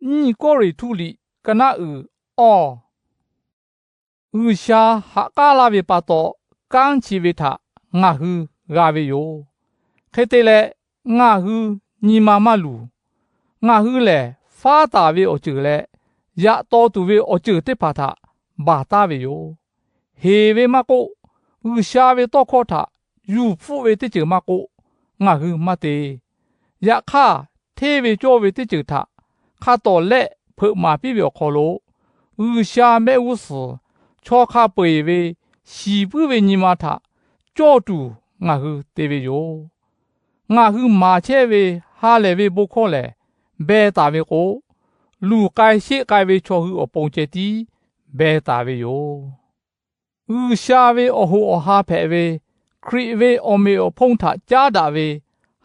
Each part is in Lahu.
Nyiˇ Kawˇrenˍhtuˆ liꞈ ka naˆ uiˍ awˇ. G'uiˬsha haꞈ k'aˉ laˇ ve pa taw, kanˉ chi ve htaꞈ ngaˬ hui g'a ve yoˬ. Hk'e te leh, ngaˬ hui nyi ma maˇ luˬ. Ngaˬ hui lehˬ, faˉ taˍ ve awˬ ceuˬ leh yaꞈ taw tuˬ ve awˬ ceuˬ teˇ hpaˍ htaꞈ baˬ taˉ ve yoˬ. Heˍ ve maˇ k'oˆ, G'uiˬsha ve tawˇ hkawˇ htaꞈ yuˬ hpfuhˆ ve teˇ ceuˬ maˇ k'oˆ, ngaˬ hui maˇ te. Yaꞈ hk'aˇ, hteˇ ve cawˇ ve teˇ ceuˬ htaꞈ hk'a tawˍ lehˆ hpeuꞈ maˍ piˇ ve awˬ hk'aw lo, G'uiˬsha mehˆ g'uˇ suhˍ chaw hk'a peu-eˬ ve shiˍ puiˉ ve nyi ma htaꞈ cawˇ tuˬ ngaˬ hui te ve yoˬ. Ngaˬ hui maˍ chehˇ ve ha lehˬ ve bon hkawˇ lehˬ, beh taˍ ve k'o, luˬ k'ai sheˆ k'ai ve chaw hui awˬ pon ceh tiˉ beh taˍ ve yoˬ. G'uiˬsha ve awˬ hoꞈ awˬ ha hpehꞈ ve Hkriꞈ ve awˬ meꞈ awˬ hponˇ htaꞈ caˉ daꞈ ve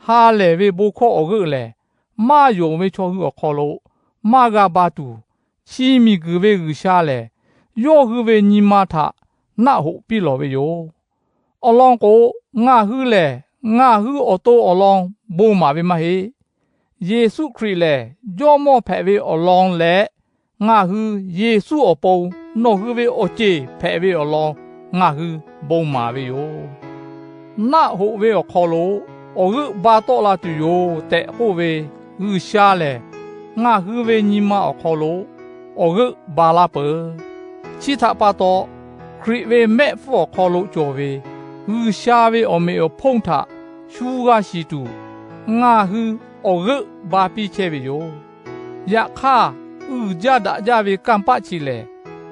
ha lehˬ ve bon hkawˇ awˬ g'euˆ lehˬ, maˇ yonˍ ve chaw hui awˬ hk'aw lo maˇ g'a ba tuˬ, chi miˬguiˬ ve G'uiˬsha lehˬ, yawˇ hui ve nyi ma htaꞈ naˆ hoꞈ piˇ lawˬ ve yoˬ. Awˬ lawn k'o, ngaˬ hui lehˬ ngaˬ hui awˬ to awˬ lawn bon maˍ ve maˇ heˆ. Yeˍsuˆ Hkriꞈ lehˬ Jawˇmawˇ hpehꞈ ve awˬ lawn leh, ngaˬ hui Yeˍsuˆ awˬ pon nawˬ hui ve awˬ ceˬ hpehꞈ ve awˬ lawn ngaˬ hui bon maˍ ve yoˬ. Naˆ hoꞈ ve awˬ hk'aw lo awˬ g'euˆ ba tawˆ la tuˬ yoˬ tehꞈ k'oˆ ve G'uiˬsha lehˬ, ngaˬ hui ve nyi ma awˬ hk'aw lo awˬ g'euˆ ba laˇ peuˬ. Chi htaꞈ pa taw, Hkriꞈ ve mehˆ hpfuhˇ awˬ hk'aw lo cawˬ ve G'uiˬsha ve awˬ meꞈ awˬ hponˇ htaꞈ shu g'a shiˍ tuˬ, ngaˬ hui awˬ g'euˆ ba piˇ chehˇ ve yoˬ. Yaꞈ hk'aˇ, uiˍ jaˇ daꞈ jaˇ ve kanˇ paˆ chi lehˬ,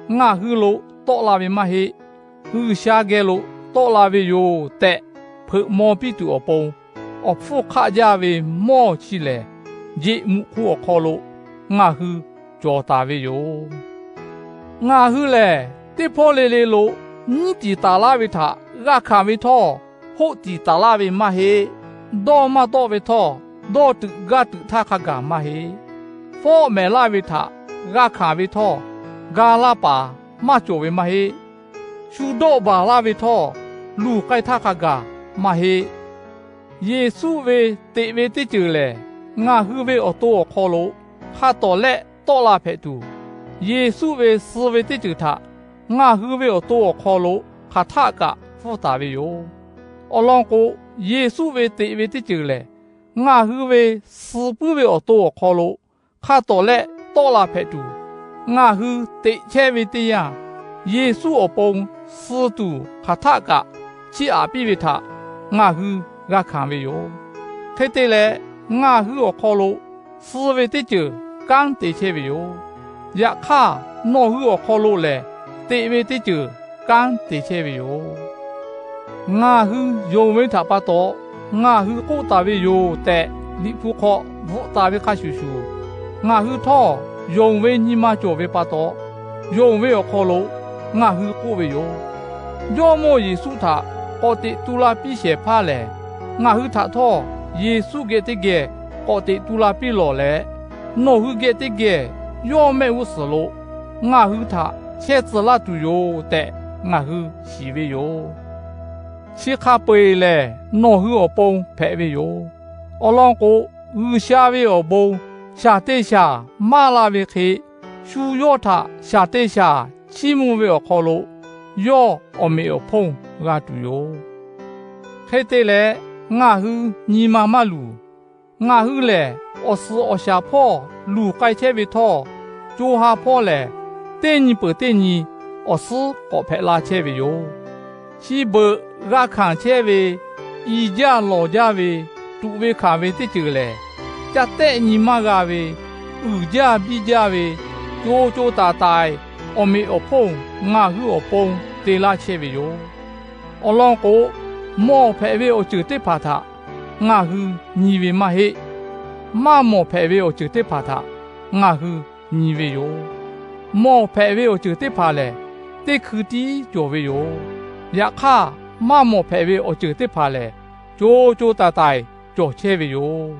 ngaˬ hui lo tawˆ la ve maˇ heˆ. G'uiˬsha geh lo tawˆ la ve yoˬ tehꞈ hpeuꞈ maw piˇ tuˬ awˬ pon, awˬ hpfuhˇ hk'aˆ jaˇ ve mawˇ chi lehˬ, jeꞈ muꞈ hk'u awˬ hk'aw lo ngaˬ hui cawˬ taˍ ve yoˬ. Ngaˬ hui lehˬ, teˇ hpawˇ le le lo nyiˉ tiˍ taˍ laˇ ve htaꞈ g'a hkanˍ ve htawˇ, hoˆ tiˍ taˍ laˇ ve maˇ heˆ. Dawˇ maˇ tawˆ ve htawˇ, dawˇ tuꞈ gaˇ tuꞈ htaˇ hk'a gaˬ maˇ heˆ. Fawˆ mehˍ laˇ ve htaꞈ g'a hkanˍ ve htawˇ, ga laˇ paˍ maˇ cawˬ ve maˇ heˆ. Shu dawˆ baˬ laˇ ve htawˇ, luˬ k'ai htaˇ hk'a gaˬ maˇ heˆ. Yeˍsuˆ ve teꞈ ve teˇ ceuˬ lehˬ, ngaˬ hui ve awˬ to awˬ hk'aw lo hk'a tawˍ lehˆ tawˆ la hpehꞈ tuˬ, Yeˍsuˆ ve suh ve teˇ ceuˬ htaꞈ ngaˬ hui ve awˬ to awˬ hk'aw lo hk'aˬ htaˆ kaꞈ pfuhˇ taˍ ve yoˬ. Awˬ lawn k'o, Yeˍsuˆ ve teꞈ ve teˇ ceuˬ lehˬ, ngaˬ hui ve suh puiˉ ve awˬ to awˬ hk'aw lo hk'a tawˍ lehˆ tawˆ la hpehꞈ tuˬ, ngaˬ hui teꞈ chehˇ ve teˇ yanˇ, Yeˍsuˆ awˬ pon suh tuˬ hk'aˬ htaˆ kaꞈ chiˇ aꞈ piˇ ve htaꞈ ngaˬ hui g'a hkanˍ ve yoˬ. Hk'e te leh, ngaˬ hui awˬ hk'aw lo suh ve teˇ ceuˬ kanˉ te chehˇ ve yoˬ. Yaꞈ hk'aˇ, nawˬ hui awˬ hk'aw lo lehˬ, teꞈ ve teˇ ceuˬ kanˉ te chehˇ ve yoˬ. Ngaˬ hui yonˍ ve htaꞈ pa taw, ngaˬ hui k'oˆ taˍ ve yoˬ tehꞈ, Liꞈ hpu hk'aw bvuhꞈ taˍ ve hk'a shuˍ shuˍ, ngaˬ hui htawˇ yonˍ ve nyi ma cawˬ ve pa taw, yonˍ ve awˬ hk'aw lo ngaˬ hui k'oˆ ve yoˬ. Jawˇmawˇ Yeˍsuˆ htaꞈ k'awꞈ teꞈ tu la piˇ shehˍ hpaˇ lehˬ, ngaˬ hui htaꞈ htawˇ Yeˍsuˆ geh teˇ geh k'awꞈ teꞈ tu la piˇ lawˬ leh, nawˬ hui geh teˇ geh yawˇ mehˆ g'uˇ suhˍ lo ngaˬ hui htaꞈ chehˇ tcuh laˇ tuˬ yoˬ tehꞈ ngaˬ hui shiˍ ve yoˬ. Chi hk'a peu-eˬ lehˬ, nawˬ hui awˬ pon hpehꞈ ve yoˬ. Awˬ lawn k'o, G'uiˬsha ve awˬ bon shaˍ te shaˍ maˇ la ve hk'e, shu yawˇ htaꞈ shaˍ te shaˍ chiˇ mvuh ve awˬ hk'aw lo yawˇ awˬ meꞈ awˬ hponˇ g'a tuˬ yoˬ. Hk'e te leh, ngaˬ hui nyi ma maˇ luˬ. Ngaˬ hui lehˬ, awˬ suhˍ awˬ shaˍ hpawˇ luˬ k'ai chehˇ ve htawˇ, co ha hpawˇ lehˬ, teˇ nyi peuˬ teˇ nyi awˬ suhˉ k'awꞈ hpehꞈ la chehˇ ve yoˬ. Chi beuꞈ g'a hkanˍ chehˇ ve, i jaˇ lawˬ jaˇ ve, tuꞈ ve hkanˍ ve teˇ ceuˬ lehˬ, caˇ tehˆ nyi maˇ g'a ve, uiˍ jaˇ biˇ jaˇ ve, co co taiˍ taiˍ awˬ meꞈ awˬ hponˇ ngaˬ hui awˬ pon te laˇ chehˇ ve yoˬ. Awˬ lawn k'o, mawˬ hpehꞈ ve awˬ ceuˬ teˇ hpaˍ htaꞈ ngaˬ hui nyi ve maˇ heˆ. Maˇ mawˬ hpehꞈ ve awˬ ceuˬ teˇ hpaˍ htaꞈ ngaˬ hui nyi ve yoˬ. Mawˬ hpehꞈ ve awˬ ceuˬ teˇ hpaˍ lehˬ, teˇ hkui tiˉ cawˬ ve yoˬ. Yaꞈ hk'aˇ, maˇ mawˬ hpehꞈ ve awˬ ceuˬ teˇ hpaˍ lehˬ, co co taiˍ taiˍ cawˬ chehˇ ve yoˬ.